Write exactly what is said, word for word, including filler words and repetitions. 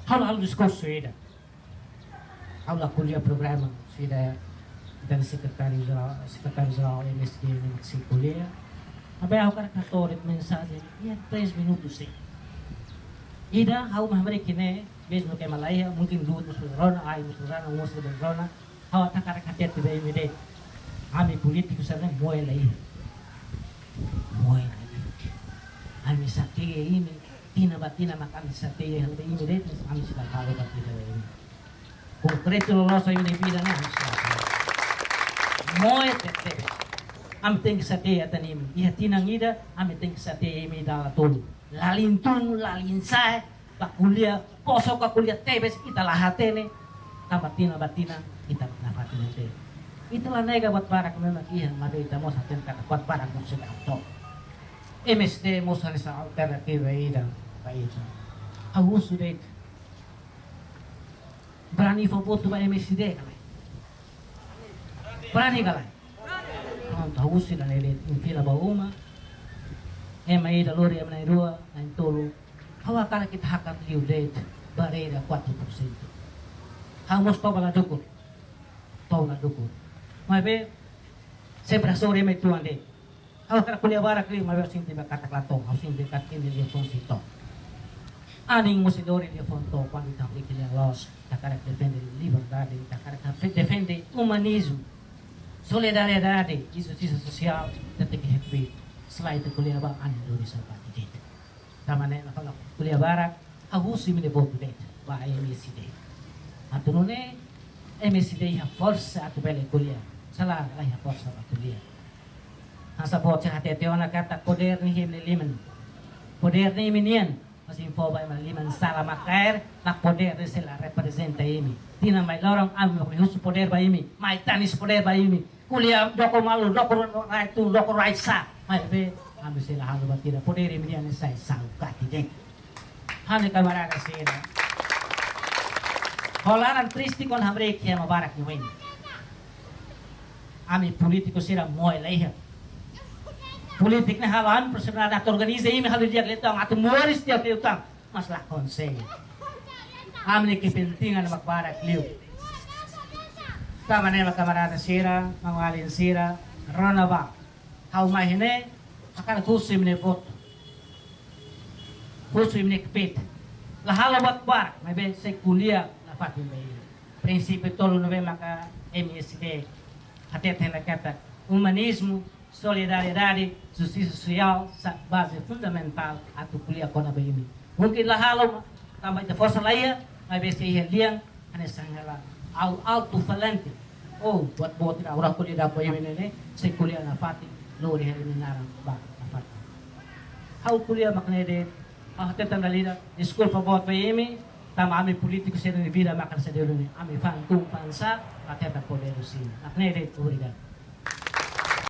Ha'u la halo diskursu ida. Ha'u la ko'alia programa sira, ita-nia sekretáriu jerál, sekretáriu jerál M S D ne'e mak sei ko'alia. Maibé ha'u hakarak hato'o de'it mensajen iha três minutus de'it. Ida, ha'u mak hamriik ne'e, mezmu ke ema la iha, mungkin lutu mós rona, ai mós rona, mós rona. Ha'u hakarak hatete ba imi de'it. Ami polítiku sira-ne'e moe la iha. Moe la iha. Ami xateia imi, tinan ba tinan mak ami xateia hela ba imi de'it, mas ami sei la halo ba tinan ba imi. Konkretu loloos ba imi-nia vida ne'e, ami sei la halo. Moe tebetebes. Ami tenke xateia tan imi. Iha tinan ida, ami tenke xateia imi dala tolu. Lalin tun, lalin sa'e, ba ko'alia, poso ka ko'alia tebes, ita la hatene, tanba tinan ba tinan, ita nafatin de'it. Ita la nega buat barak memang iha, maibé ita mós hatene katak buat barak mós sei la to'o. M S D mós hanesan alternativa ida ba ita. Ha'u husu de'it. Brani fó votu ba M S D ka lae? Brani ka lae? Prontu, ha'u husu ida-ne'e de'it, fila ba uma. Ema ida lori ema na'in-rua, na'in-tolu. Ha'u hakarak ita hakat liu de'it barreira quatro por cento. Ha'u mós toba la dukur. Toba la dukur. Maibé, sempre hasoru ema uitoan de'it. Ha'u hakarak ko'alia barak liu, maibé ha'u sente ba katak la to'o, ha'u sente katak imi-nia liafuan sei to'o. Anin mós sei lori liafuan to'o, kuandu ita hamriik lia loos, ita hakarak defende liberdade, ita hakarak defende umanizmu, solidariedade, i justisa sosiál, ita tenke hakbiit. Se lae ita ko'alia ba, anin lori saugati de'it. Tanba ne'e, la fala ko'alia barak, ha'u husu imi-nia votu de'it ba M S D. Atu nune'e M S D iha forsa atu bele ko'alia. Se lae la iha forsa atu ko'alia. Hanesan boot sira hatete ona katak podér ne'e iha imi-nia liman. Podér ne'e imi-nian. Mas info ba imi-nia liman sala mak kaer, mak podér ne'e sei la reprezenta imi. Tinan mai loron ami mak husu podér ba imi. Mai tanis podér ba imi. Ko'alia doko malu, doko rai tun, doko rai sa'e. Maibé, ami sei la halo buat ida, podér imi-nian ne'e sai saugati de'it. Ha'u-nia kamarada sira. Ho laran triste kuandu hamriik iha ema barak nia oin. Ami polítiku sira moe la iha. Polítiku ne'e halo ami personalidade atu organiza imi halo di'ak liután, atu moris di'ak liután. Mas la konsege. Ami-nia kepentingan mak barak liu. Tanba ne'e mak kamarada sira, maun-alin sira, rona ba. Ha'u mai iha ne'e, hakarak husu imi-nia votu. Husu imi-nia kbiit. La halo buat barak, maibé sei ko'alia nafatin ba imi. Prinsípiu tolu ne'ebé maka M S D hateten ona katak umanizmu, solidariedade, justisa sosiál, sá baze fundamentál atu ko'alia kona-ba imi. Mungkin la halo, tanba ita forsa la iha, maibé sei iha lian, hanesan hela, au, altu-falante. Oh, buat boot ida, oras ko'alia ba imi ne'e, sei ko'alia nafatin, lori hela imi-nia naran ba nafatin. Ha'u ko'alia mak ne'e de'it, ha'u hateten dala ida, deskulpa boot ba imi, tanba ami polítiku sira-nia vida mak hanesan ne'e, ami fa'an tun fa'an sa'e, hateten podér husi imi. Mak ne'e de'it, obrigadu.